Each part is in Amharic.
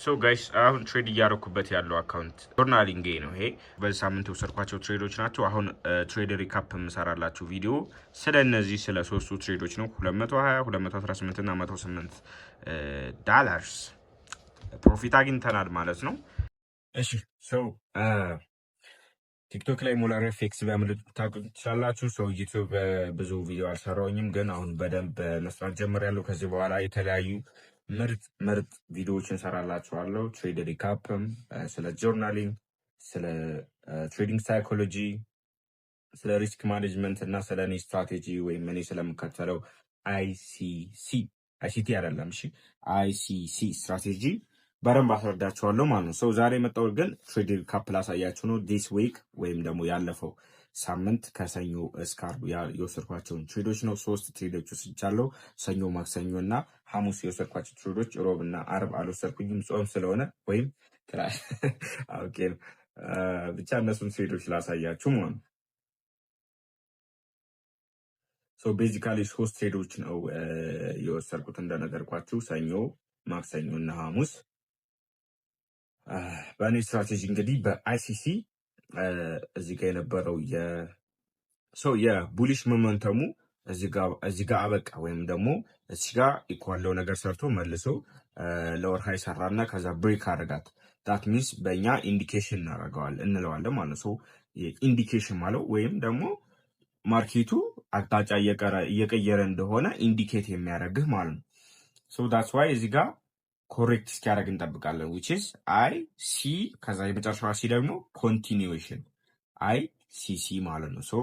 So guys፣ አሁን trade እያደረኩበት ያለው account journaling ነው። ይሄ በዚህ ሳምንት የወሰድኳቸው trade ኦች ናቸው። አሁን trade recap የምሰራላችሁ ቪዲዮ ስለ እነዚህ ስለ ሶስቱ trade ኦች ነው። 220፣ 218 እና 108 dollars profit አግኝተናል ማለት ነው። እሺ፣ so ቲክቶክ ላይ ሞላር FX በሚል ታውቁ ትችላላችሁ። So ዩቲዩብ ብዙ ቪዲዮ አልሰራውኝም፣ ግን አሁን በደንብ መስራት ጀምሬያለሁ። ከዚህ በኋላ የተለያዩ ምርጥ ምርጥ ቪዲዮዎችን እንሰራላችኋለሁ። Trade recap ም፣ ስለ journaling፣ ስለ trading psychology፣ ስለ risk management እና ስለ እኔ ስትራቴጂ ወይም እኔ ስለምከተለው ICC፣ ICT አይደለም፣ እሺ፣ ICC strategy በደንብ አስረዳችኋለሁ ማለት ነው። So ዛሬ የመጣሁት ግን trade recap ላሳያችሁ ነው። This week ወይም ደግሞ ያለፈው ሳምንት ከሰኞ እስከ ዓርብ የወሰድኳቸውን trade ኦች ነው። ሶስት trade ኦች ወስጃለሁ። ሰኞ፣ ማክሰኞ እና ሐሙስ የወሰድኳቸው trade ኦች፣ ሮብ እና አርብ አልወሰድኩኝም ጾም ስለሆነ ወይም okay ነው። ብቻ እነሱን trade ኦች ላሳያችሁ ማለት ነው። So basically ሶስት trade ኦች ነው የወሰድኩት እንደነገርኳችሁ፣ ሰኞ፣ ማክሰኞ እና ሐሙስ። በእኔ ስትራቴጂ እንግዲህ በ ICC እዚህ ጋር የነበረው የ bullish momentum ኡ እዚህ ጋር አበቃ፣ ወይም ደግሞ እዚህ ጋር equal low ነገር ሰርቶ መልሶ lower high ሰራና ከዛ break አረጋት። That means በእኛ indication እናደርገዋለን እንለዋለን ማለት ነው። Indication ማለት ወይም ደግሞ market ኡ አቅጣጫ እየቀየረ እንደሆነ indicate የሚያደርግህ ማለት ነው። So that's why እዚህ ጋር correct እስኪያደርግ እንጠብቃለን። Which is IC፣ ከዛ የመጨረሻዋ C ደግሞ continuation፣ ICC ማለት ነው። So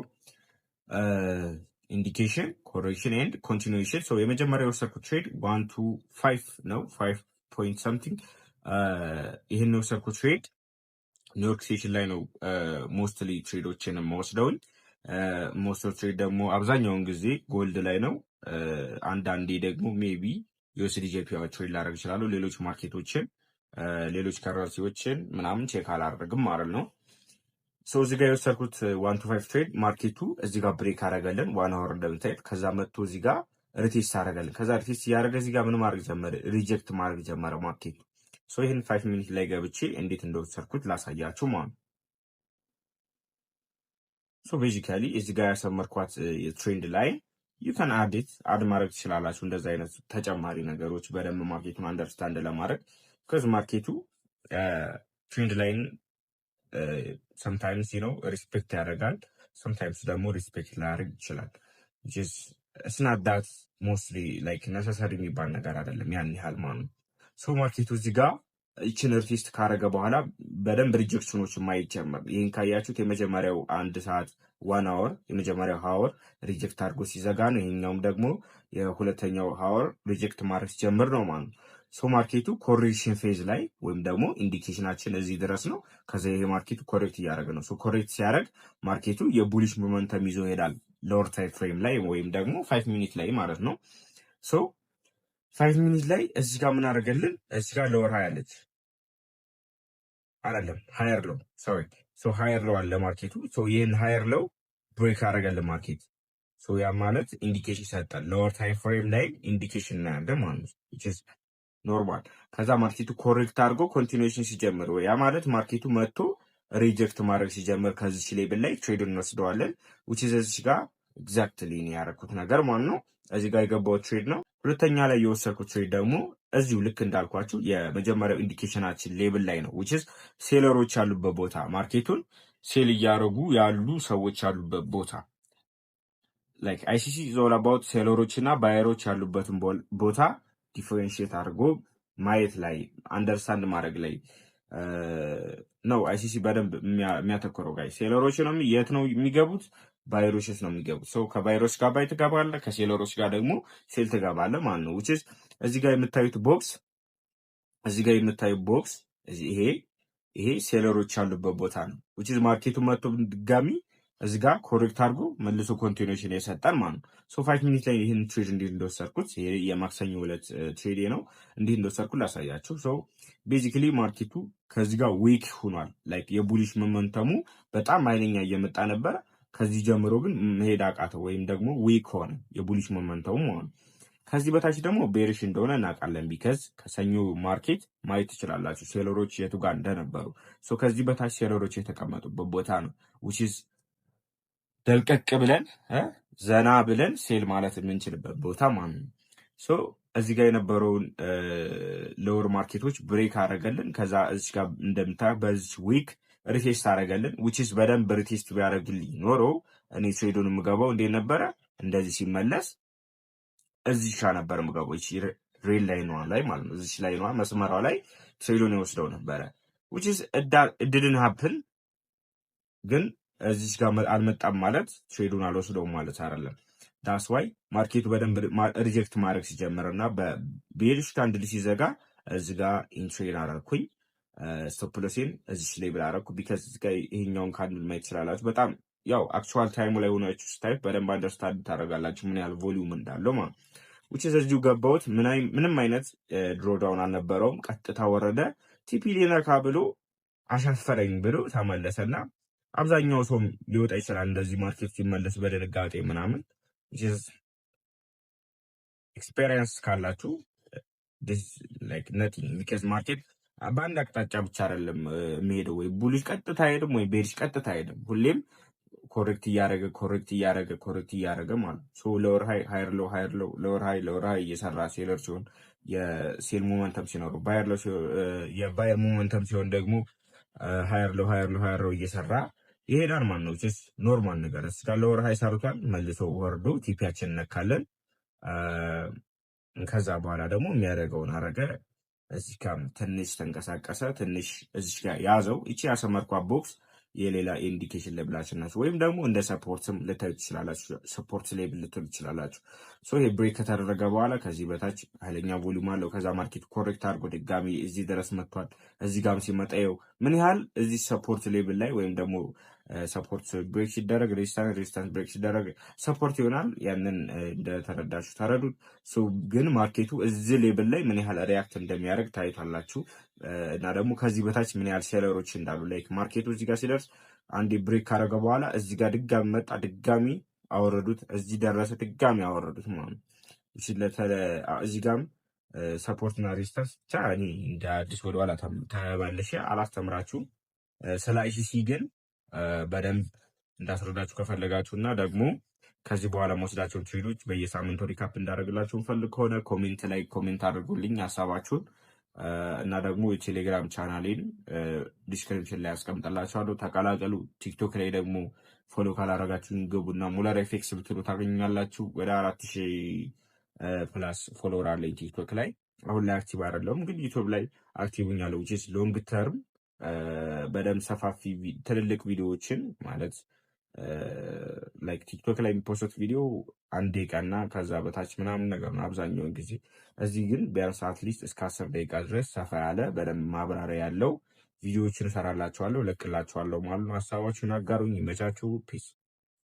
indication፣ correction and continuation። So የመጀመሪያ የወሰድኩት trade 1 to 5 ነው፣ five point something። ይህን የወሰድኩት trade ኒውዮርክ session ላይ ነው mostly trade ኦችን የምወስደውን። Most trade ደግሞ አብዛኛውን ጊዜ gold ላይ ነው። አንዳንዴ ደግሞ maybe USDJPY trade ላደርግ እችላለሁ። ሌሎች market ኦችን፣ ሌሎች currency ዎችን ምናምን check አላደርግም ማለት ነው። So እዚህ ጋር የወሰድኩት 1 to 5 trade market ኡ እዚህ ጋር break አደረገልን 1 hour እንደምታዩት። ከዛ መጥቶ እዚህ ጋር retest አደረገልን። ከዛ retest እያደረገ እዚህ ጋር ምን ማድረግ ጀመረ? Reject ማድረግ ጀመረ market ኡ። So ይህን 5 minute ላይ ገብቼ እንዴት እንደወሰድኩት ላሳያችሁ ማለት ነው። So basically እዚህ ጋር ያሰመርኳት የ trend line you can add it፣ add ማድረግ ትችላላችሁ። እንደዚ አይነት ተጨማሪ ነገሮች በደንብ market ኡን understand ለማድረግ፣ because market ኡ trend line sometimes respect ያደርጋል፣ sometimes ደግሞ respect ላያደርግ ይችላል። It's not that mostly like necessary የሚባል ነገር አይደለም ያን ያህል ማለት ነው። So market ኡ እዚህ ጋር ይችን retest ካረገ በኋላ በደንብ rejection ኦች ማየት ጀመር። ይህን ካያችሁት የመጀመሪያው አንድ ሰዓት፣ 1 hour፣ የመጀመሪያው hour reject አድርጎ ሲዘጋ ነው። ይሄኛውም ደግሞ የሁለተኛው hour reject ማድረግ ሲጀምር ነው ማለት ነው። So market ኡ correction phase ላይ ወይም ደግሞ indication ኣችን እዚህ ድረስ ነው። ከዛ ይሄ market ኡ correct እያደረገ ነው። So correct ሲያደርግ market ኡ የ bullish momentum ይዞ ይሄዳል lower time frame ላይ ወይም ደግሞ 5 minute ላይ ማለት ነው። So 5 minute ላይ እዚህ ጋር ምን አደረገልን? እዚህ ጋር lower high አለች፣ አይደለም፣ higher low፣ sorry። So higher low አለ market ኡ። So ይህን higher low break አደረገልን market። So ያ ማለት indication ይሰጣል። Lower time frame ላይ indication እናያለን ማለት ነው። Normal። ከዛ market ኡ correct አድርጎ continuation ሲጀምር፣ ያ ማለት market ኡ መጥቶ reject ማድረግ ሲጀምር ከዚች level ላይ trade እንወስደዋለን። Which is እዚች ጋር exactly ያደረኩት ነገር ማለት ነው። እዚህ ጋር የገባው trade ነው። ሁለተኛ ላይ የወሰድኩት trade ደግሞ እዚሁ ልክ እንዳልኳችሁ የመጀመሪያው indication ኣችን level ላይ ነው። Which is seller ኦች ያሉበት ቦታ፣ market ኡን sell እያደረጉ ያሉ ሰዎች ያሉበት ቦታ። Like ICC is all about seller ኦች እና buyer ኦች ያሉበትን ቦታ differentiate አድርጎ ማየት ላይ፣ understand ማድረግ ላይ ነው ICC በደንብ የሚያተኩረው። Guys፣ seller ኦች ነው የት ነው የሚገቡት? Buyer ኦች የት ነው የሚገቡት? So ከ buyer ኦች ጋር buy ትገባለህ፣ ከ seller ኦች ጋር ደግሞ sell ትገባለህ ማለት ነው። Which is እዚህ ጋር የምታዩት box፣ እዚህ ጋር የምታዩት box ይሄ seller ኦች ያሉበት ቦታ ነው። Which is market ኡ መጥቶ ድጋሚ እዚህ ጋር correct አድርጎ መልሶ continuation የሰጠን ማለት ነው። So 5 minute ላይ ይህን trade እንዴት እንደወሰድኩት፣ ይሄ የማክሰኞ ዕለት trade ነው። እንዴት እንደወሰድኩት ላሳያችሁ። So basically market ኡ ከዚህ ጋር weak ሆኗል። Like የ bullish momentum ኡ በጣም ኃይለኛ እየመጣ ነበረ። ከዚህ ጀምሮ ግን መሄድ አቃተው ወይም ደግሞ weak ሆነ የ bullish momentum ኡ ማለት ነው። ከዚህ በታች ደግሞ bearish እንደሆነ እናውቃለን። Because ከሰኞ market ማየት ትችላላችሁ seller ኦች የቱ ጋር እንደነበሩ። So ከዚህ በታች seller ኦች የተቀመጡበት ቦታ ነው፣ which is ደልቀቅ ብለን ዘና ብለን sell ማለት የምንችልበት ቦታ ማለት ነው። So እዚህ ጋር የነበረውን lower market ኦች break አደረገልን። ከዛ እዚህ ጋር እንደምታየው በዚች wick retest አደረገልን። Which is በደንብ retest ቢያደርግልኝ ኖሮ እኔ trade ኡን የምገባው እንዴት ነበረ? እንደዚህ ሲመለስ እዚህ ጋ ነበር የምገባው። ይቺ red line ኗ ላይ ማለት ነው። እዚች line ኗ መስመሯ ላይ trade ኡን የወስደው ነበረ። Which is it didn't happen። ግን እዚች ጋር አልመጣም ማለት trade ኡን አልወስደውም ማለት አይደለም። That's why market ኡ በደንብ reject ማድረግ ሲጀምር እና በ bearish candle ሲዘጋ እዚ ጋር entry ን አረኩኝ። Stop loss ኤን እዚች level አረኩ። Because እዚ ጋር ይሄኛውን candle ማየት ትችላላችሁ። በጣም ያው actual time ኡ ላይ ሆናችሁ ስታዩት በደንብ understand ታደርጋላችሁ ምን ያህል volume እንዳለው ማለት። Which እዚሁ ገባሁት። ምንም አይነት drawdown አልነበረውም። ቀጥታ ወረደ። TP ሊነካ ብሎ አሻፈረኝ ብሎ ተመለሰና አብዛኛው ሰውም ሊወጣ ይችላል እንደዚህ market ሲመለስ በድንጋጤ ምናምን። Experience ካላችሁ nothing፣ because market በአንድ አቅጣጫ ብቻ አይደለም የሚሄደው። ወይ bullish ቀጥታ አይሄድም፣ ወይ bearish ቀጥታ አይሄድም። ሁሌም correct እያደረገ፣ correct እያደረገ፣ correct እያደረገ ማለት ነው። Lower high፣ higher low፣ higher low፣ lower high፣ lower high እየሰራ seller ሲሆን የ sell momentum ሲኖረው፣ የ buyer momentum ሲሆን ደግሞ higher low፣ higher low፣ higher low እየሰራ ይሄዳል ማለት ነው። Just normal ነገር። እስከ lower high ሰርቷል። መልሶ ወርዶ TP ያችን እነካለን። ከዛ በኋላ ደግሞ የሚያደርገውን አረገ። እዚህ ጋር ትንሽ ተንቀሳቀሰ፣ ትንሽ እዚህ ጋር ያዘው። ይቺ ያሰመርኳ box የሌላ indication level ኣችን ናቸው። ወይም ደግሞ እንደ support ም ልታዩ ትችላላችሁ። Support level ልትሉ ትችላላችሁ። So ይሄ break ከተደረገ በኋላ ከዚህ በታች ኃይለኛ volume አለው። ከዛ market correct አድርጎ ድጋሚ እዚህ ድረስ መጥቷል። እዚህ ጋም ሲመጣ ይኸው ምን ያህል እዚህ support level ላይ ወይም ደግሞ support break ሲደረግ resistance፣ resistance break ሲደረግ support ይሆናል። ያንን እንደተረዳችሁ ተረዱት። ግን market ኡ እዚህ level ላይ ምን ያህል react እንደሚያደርግ ታይቷላችሁ። እና ደግሞ ከዚህ በታች ምን ያህል seller ኦች እንዳሉ፣ like market ኡ እዚህ ጋር ሲደርስ አንዴ break ካደረገ በኋላ እዚህ ጋር ድጋሚ መጣ፣ ድጋሚ አወረዱት። እዚህ ደረሰ፣ ድጋሚ አወረዱት ማለት ነው። እዚህ ጋም support እና resistance ብቻ እኔ እንደ አዲስ ወደኋላ ተመልሼ አላስተምራችሁም። ስለ ICT ግን በደንብ እንዳስረዳችሁ ከፈለጋችሁ እና ደግሞ ከዚህ በኋላ መወስዳቸውን trade ኦች በየሳምንቱ recap እንዳደርግላችሁ ፈልግ ከሆነ comment ላይ comment አድርጉልኝ ሀሳባችሁን፣ እና ደግሞ የቴሌግራም channel ኤን description ላይ ያስቀምጥላችኋለሁ፣ ተቀላቀሉ። ቲክቶክ ላይ ደግሞ follow ካላረጋችሁን ግቡና ሙለር FX ብትሉ ታገኙኛላችሁ። ወደ 4000 plus follower አለኝ ቲክቶክ ላይ። አሁን ላይ active አይደለሁም፣ ግን ዩቱብ ላይ active ሆኛለሁ። Which is long term በደንብ ሰፋፊ ትልልቅ ቪዲዮዎችን፣ ማለት like ቲክቶክ ላይ የሚ post ቪዲዮ አንድ ደቂቃ እና ከዛ በታች ምናምን ነገር ነው አብዛኛውን ጊዜ። እዚህ ግን ቢያንስ at least እስከ 10 ደቂቃ ድረስ ሰፋ ያለ በደንብ ማብራሪያ ያለው ቪዲዮዎችን እሰራላችኋለሁ፣ እለቅላችኋለሁ ማለት ነው። ሀሳባችሁን አጋሩኝ። ይመቻችሁ። Peace።